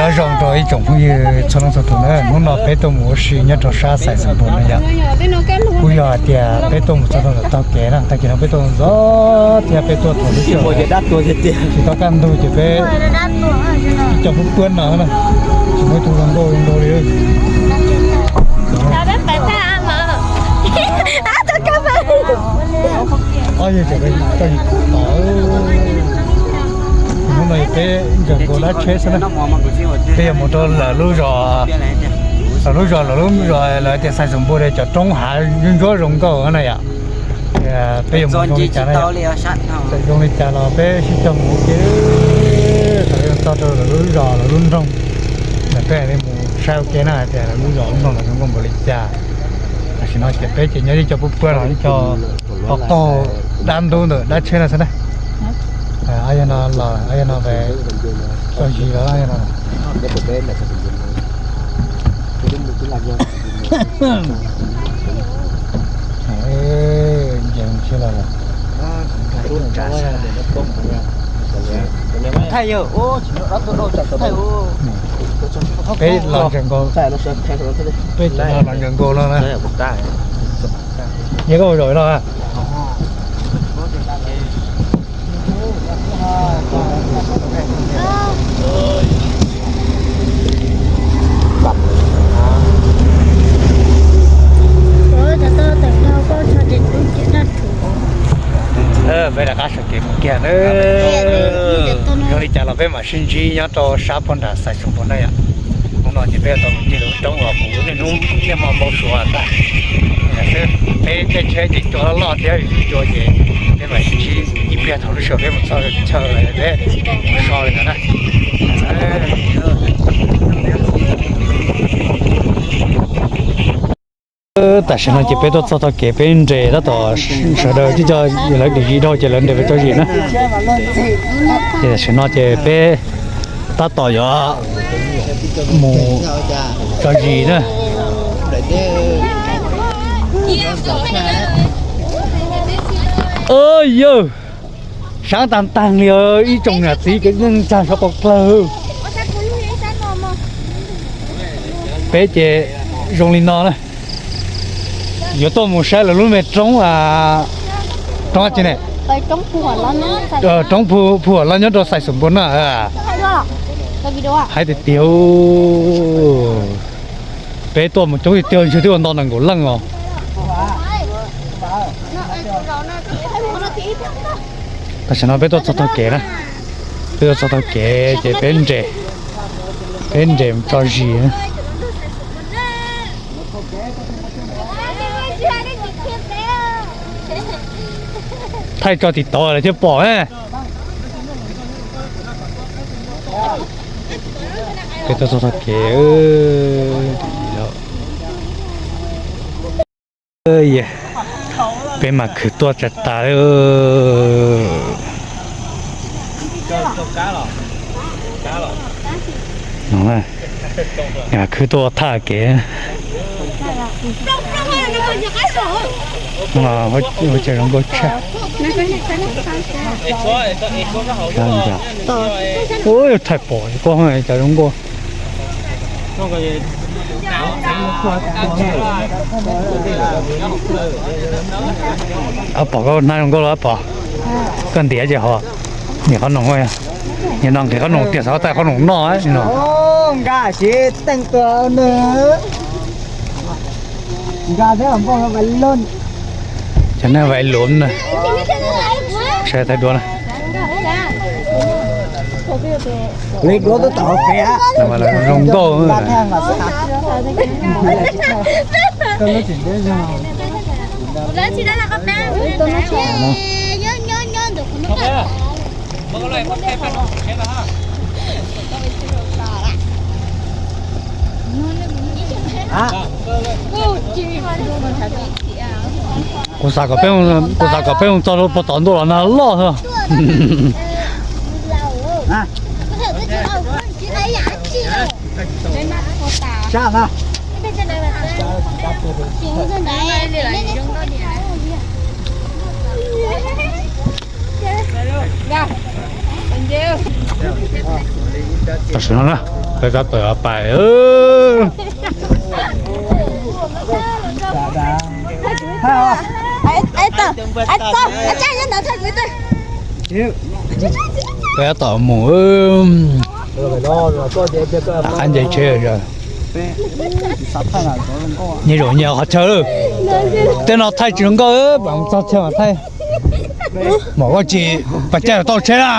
Nyob zoo rau ib tsoom phooj ywg txhua leej txhua tus na, hnub no peb tuaj mus ua si nyob rau sab Xais Xoom Npus no yom. Kuj yog hais tias peb tuaj mus txog rau ntawm tog kev na, tag kis no peb tuaj mus ntxov thiab peb tuaj thaum lub sij hawm tsis tau kaj ntug ces peb ib co puab puab no na, tsis muaj ib tug zoo nkauj zoo nraug li. Hnub no peb ncaws nkaus dab tsheb xwb na, peb yuav mus rau lawv lub zos, lawv lub zos, lawv lub zos lawv tias Xais Xoom Npus cov roob hav ntsuab zoo nkauj na yom. Peb yuav mus zoo li cas na yom? Txawm zoo li cas los peb sib cog mus ua ke, thaum yuav txog rau lawv lub zos lawv lub nroog, peb mam li mus saib ua ke na hais tias lawv lub zos lub nroog lawv zoo nkauj npaum li cas. Tam sim no ces peb ces nyob ib co puab puab los ib co qaug qaug dab ntub ntawm dab tsheb no xwb na. Yog no los yog no tso zis los no. Peb los ntsaws nkaus, peb los ntsaws nkaus no na. Yog koj ua zaum no. Peb rov qab sawv kev mus kiag na. Zoo li cas los peb mam sib ntsib nyob rau sab puag nram Xais Xoom Npus na yom. Hnub no ces peb tau mus ncig lub roob uas kuv niaj hnub niaj hmo npau suav ntag. Xwb peb caij tsheb ces cua loj loj thiab, cua ces peb mam sib ntsib ib pliag thaum lub sij hawm peb mus txog chaw peb so li ntawd na. Tam sim no ces peb tuaj txog tog kev peb nres tab tom sawv daws coj coj lawv dim zis dhau ces lawv nres peb tso zis na. Ces tam sim no ces peb tab tom yuav mus tso zis na. Yawg, sab tag tag li ib tsoom niam txiv kev neej tsa sov qaum dlawg. Peb ces zoo li no na, yuav tuaj mus saib lawv lub me roob, roob tsi ne, roob phu huam loj nyob rau Xais Xoom Npus na. Hais tiag tiag, peb tuaj mus coob tiag tiag ntshe twb ua nto nees nkaum leej os. Tam sim no peb tuaj txog tog kev na, peb tuaj txog tog kev ces peb nres, peb nres mus tso zis na. Thaij tso tim tod lawm thiaj pom na. Peb tuaj txog tog kev. Peb mas khwv tuaj tas tas. Khwv tuaj thaj kev. Ua cas zoo nkauj tshaj. Ua, thaij pom koj cas zoo nkauj. Pom koj hnab zoo nkauj los pom. Koj ntiav ces ho niam qhob noom, niam no nqhis qhob noom tiag xav thaij qhob noom noj no. Nkag siv teej tua nws. Nkag thiab npoj vais lub. Cov neeg vais lub na. Saib thaij duab na. Zoo nkauj. Kuv xav kom peb, kuv xav kom peb mus txog rau puag tom ntuj los nag loj xwb. Tam sim no na, Peb tab tom pais. Peb tab tom mus qab nce tsheb. Nyias zaum nyias qhov chaw. Tej no thaij tsis zoo nkauj, pam txog chaw mas thaij. Mom koj tsis pas caij tau tsheb na.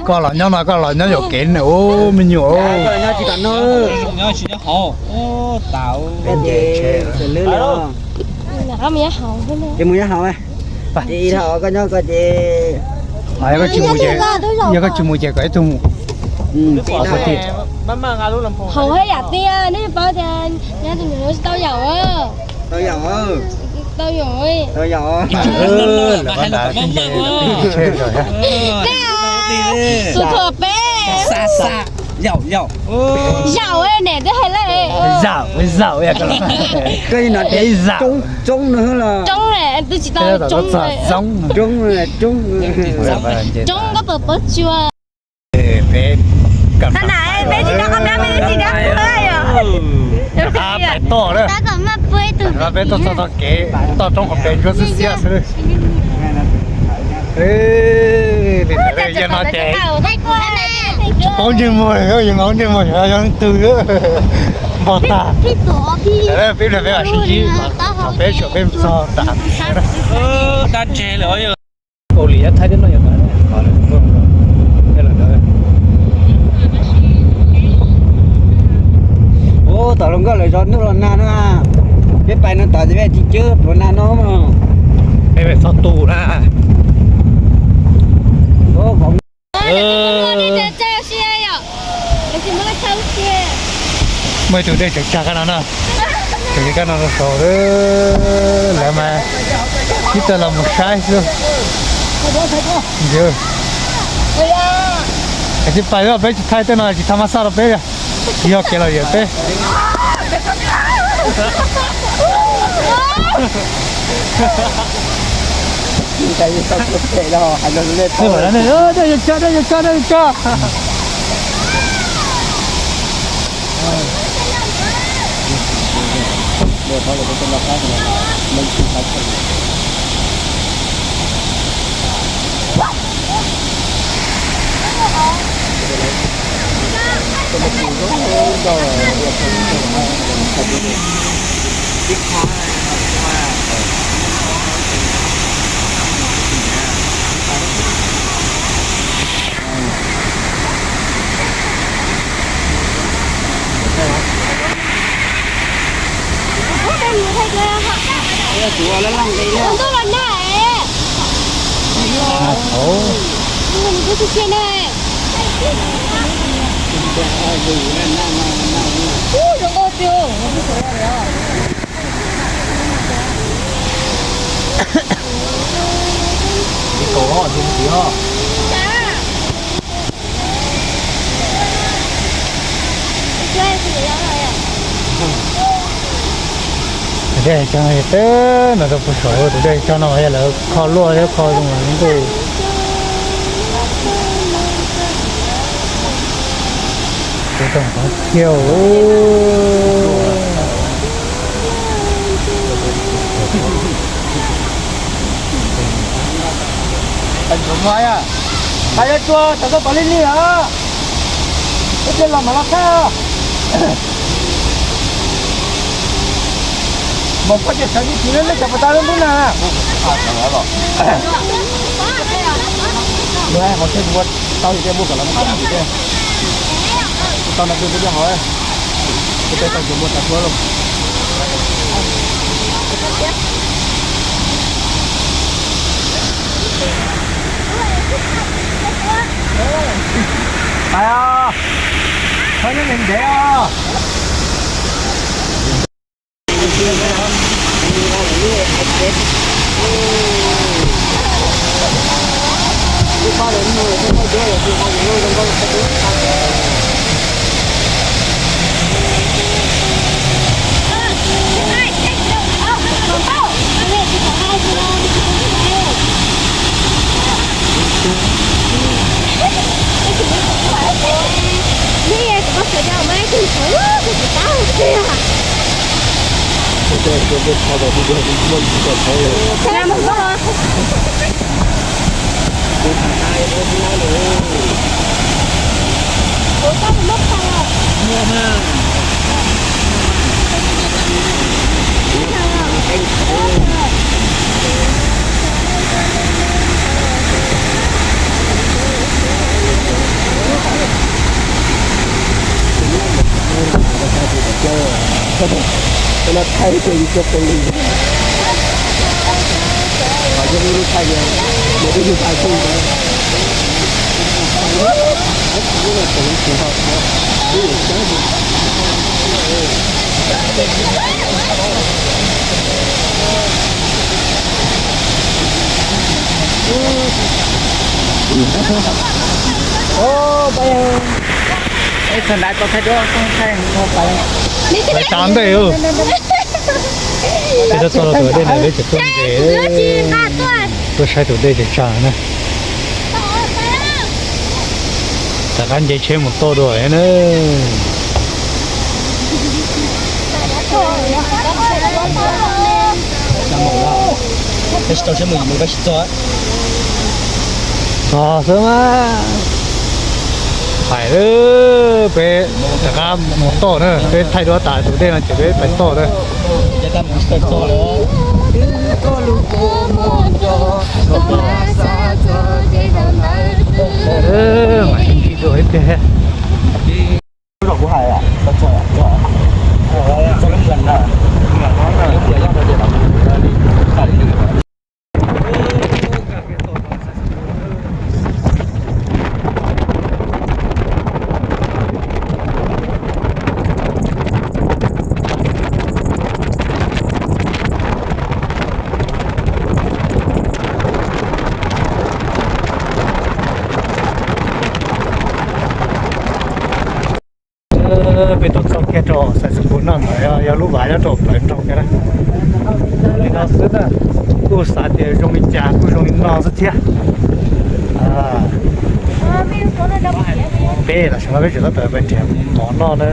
Koj los nyob no, koj los nyob yuam kev ub me nyuam. Ces mus nyob hauv, ces ib dhau koj nyob koj ces, yog koj tsis mus ces kom ib tug mus. Haus yam tiag nej paub tias nyob tus nus tsis tau yaum. Tau yaum, tau yaum, tau yaum. Tus thuam peb. Yaum, yaum, yaum, niam twb hais lawm. Zaum, zaum, koj no, zaum, coob, coob, twb tsis tau coob, coob, coob, coob koj pom pob tsuas. Peb tsis tau qhov peb tsis tau pais toj na. Peb tuaj txog tog kev toj roob qhov pem ntsuab xwb xiab xwb. Li ntawd yog no ces tsis paub ntsej muag, yog no ntsej muag yog leej twg npog tag. Peb pliag peb mam sib ntsib, peb tsam peb txog tas. Kaus Lim Thaib teb no yog ub tom hluas nkauj lawv zov hnub los nag no. Peb pais no tom ces peb tsis cwb hluas nag no. Peb pais txog tus na. Muaj ib tug dej tseem tsag kab no na. Tseem li kab no rau saud, lawv mas ib tug los mus saib xwb. Ntxim pais, peb tsis thaij tej no tsis thaij mab xaj rau peb, yog kev lom zem peb. Dej yuav tso, dej yuav tso, dej yuav tso. Tus dej cog no yog teb no rau puag saum, tus dej cog no yog lawv kho luaj thiab kho zoo nkuj. Tus tau qhov thiab. Hais yuav tsuag tam koj pom li li os. Ib pliag los mam los txhaj. Mas koj ces sawv ib tug nej cov puas tau lub ntub na. Hauv thiab kuv tau ces muaj kom los tau no twb hauv. Kuv tau ces muaj tas tuab lauj. Pais os, koj nyob ntev ntev os. Ib txog nrad tau thaij duab, thaij mus pais. Pais tsa ntej. Peb tuaj txog rau tus dej ntawd peb tseem tuaj nce, tuaj saib tus dej tseem tsag na. Rov qab nce tsheb mus toj dua na. Txog xwb mas. Hais, peb rov qab mus toj na, peb thaij duab tas tus dej no ces peb pais toj na. Mam sib ntsib dua ib pliag. Peb tuaj txog kiag rau Xais Xeem Npus no ntawd yog lub vaj nyob rau plawv nraug kiag na. Li no xwb na, kuj xav tias zoo li cas kuj zoo li no xwb thiab. Peb tam sim no peb tseem tab tom pais nrhiav mov noj na.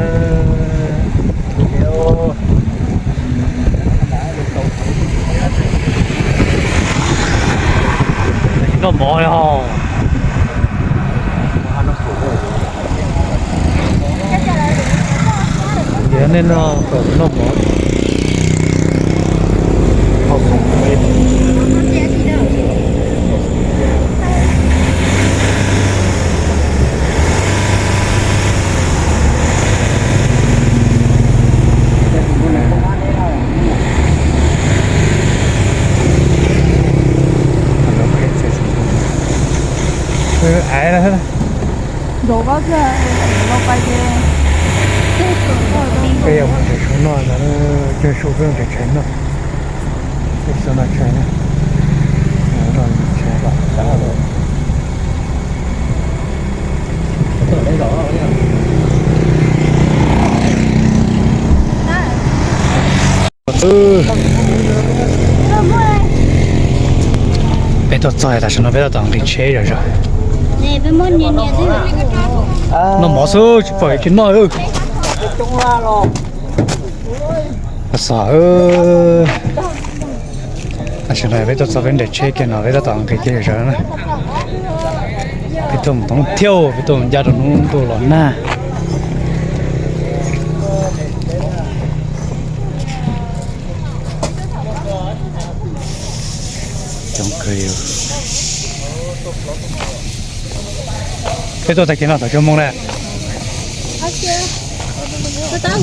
Noj mov os. Tias nej noj kom noj mov. Peb yuav mus nrhiav saum no, cog saum peb mus nrhiav tshais noj. Peb xav noj tshais na. Peb tuaj txog tam sim no peb tab tom nqis tsheb zom zaws. Noj mov xwb tsis pom tsis noj. Xav, tam sim no peb tuaj txog peb nres tsheb kiag no peb tab tom nqis kiag zom zaws na. Peb tuaj mus toob thiab, peb tuaj mus ncaj rau hnub ntuj los nag. Coob kawg li. Peb tuaj tag kis no thaum xya moo na. Peb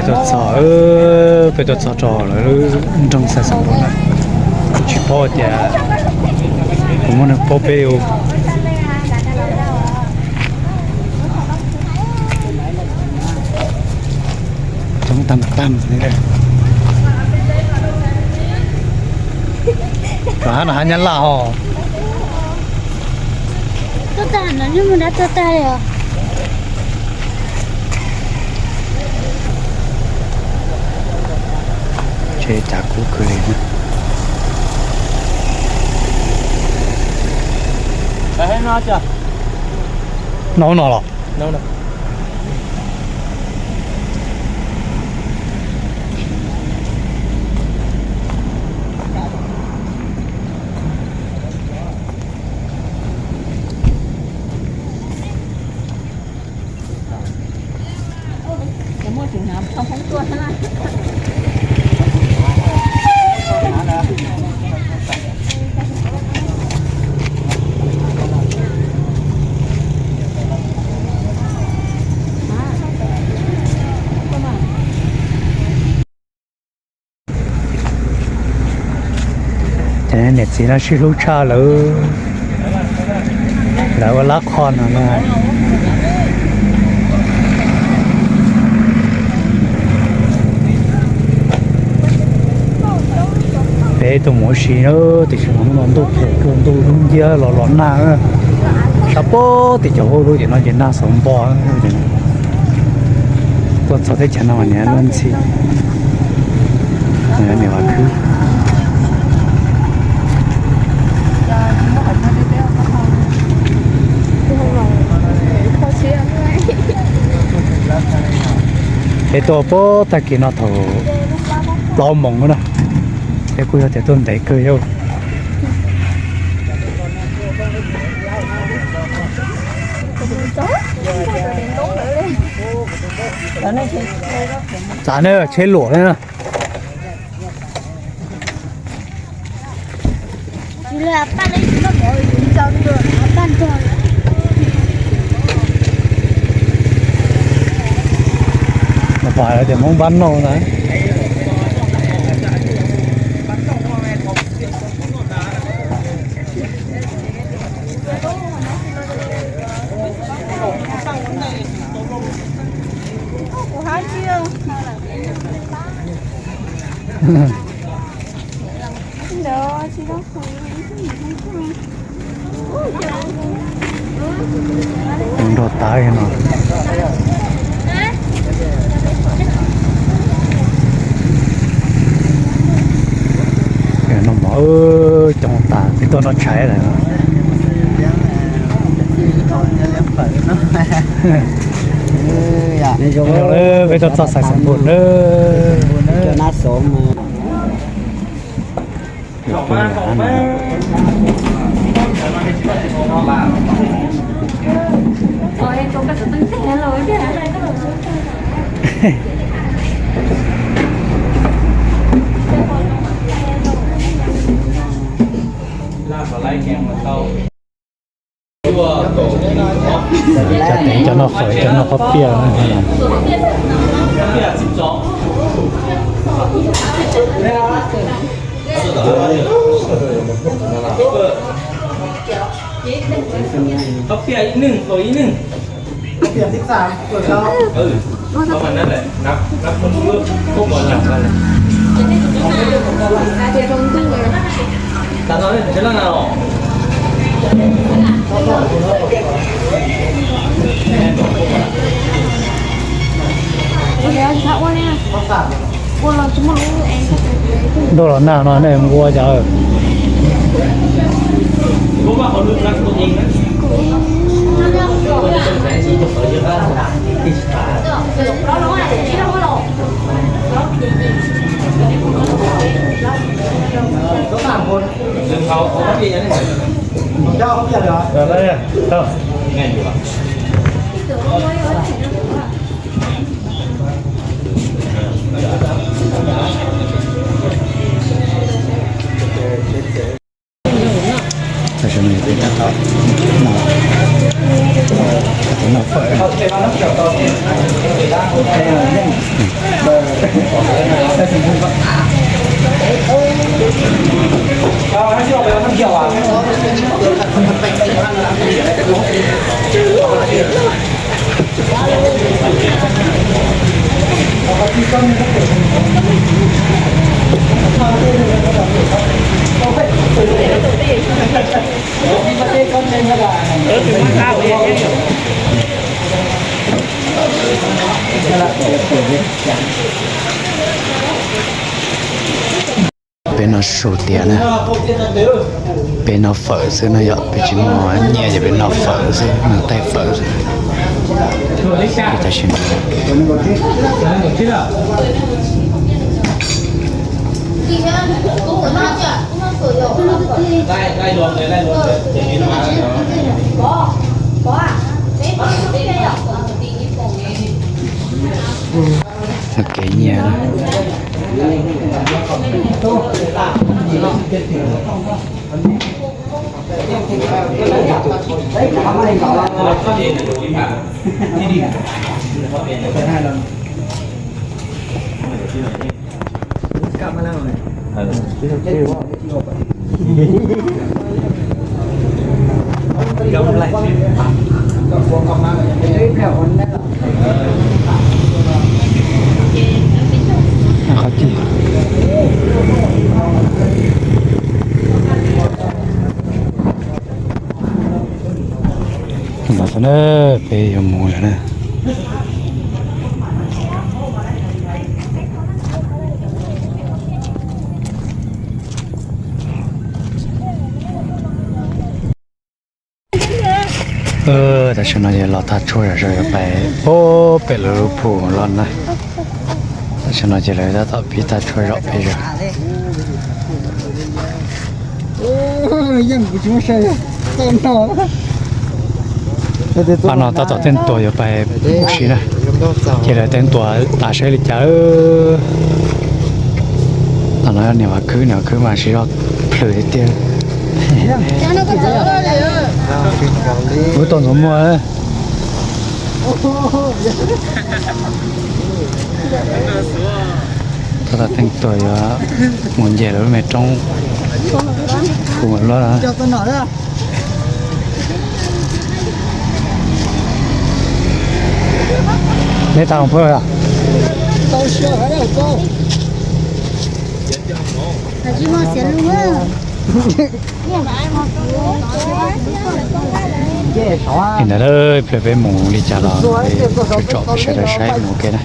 tuaj txog, peb tuaj txog rau lawv lub nroog Xais Xeem Npus na. Tsis paub tias puas muaj neeg paub peb ua. Coob tag tag li. Rov qab no hab nyab laj hos. Tsheb cav kub kawg li. No no los? Ces niam txiv no sib hlub tshaj lawm, lawv ua lab qho no na. Peb tuaj mus ua si na, tiam sis mas hnub no ntuj phem kawg, ntuj dub nciab los los nag. Sab pob tim cov hauv lub tiam no ces nag xaus npo. Tuaj txog teb chaws no mas niam luag ntxhi, niam vas khwb. Peb tuaj pob tag kis no thaum plaub moos na, peb kuj yog tias tuaj ntev kawg yauj. Txav ne, tsheb luam ne na. Pom tias Hmoob npab nauj na. Nrog tav no. No mov coob tas peb tuaj noj tshais lawm. Peb tuaj txog Xaiv Xeem Npum na. Cov teev cov noj fawm cov noj qhob piaj. Qhob piaj ib neeg, fawm ib neeg. Ntuj los nag no nej mus ua cas? Peb no su tias na. Peb noj fawm xwb no yom, peb tsis muaj nyiaj ces peb noj fawm xwb, noj taij fawm xwb. Tam sim no kev nyiaj. Ntawd xwb na, peb yuav mus lawm na. Tam sim no ces los tag tshuaj zom zaws yuav pais pem lawv lub phu loj na. Tam sim no ces lawv tab tom pib tag tshuaj zom peb zos. Pab no tab tom teej tuas yuav pais ua si na. Ces lawv teej tuas tas saib li cas. Tam no niam Vaj Khwb, niam Vaj Khwb mas siv zog plhws tiag tiag. Wb tau ntxuav muag. Tab tom teej tuas yuav mus nce lawv lub me roob phu loj. Neb tau phuaj? Li ntawd ib pliag peb mus li cas los tsom peb sawv daws saib mus ua ke na.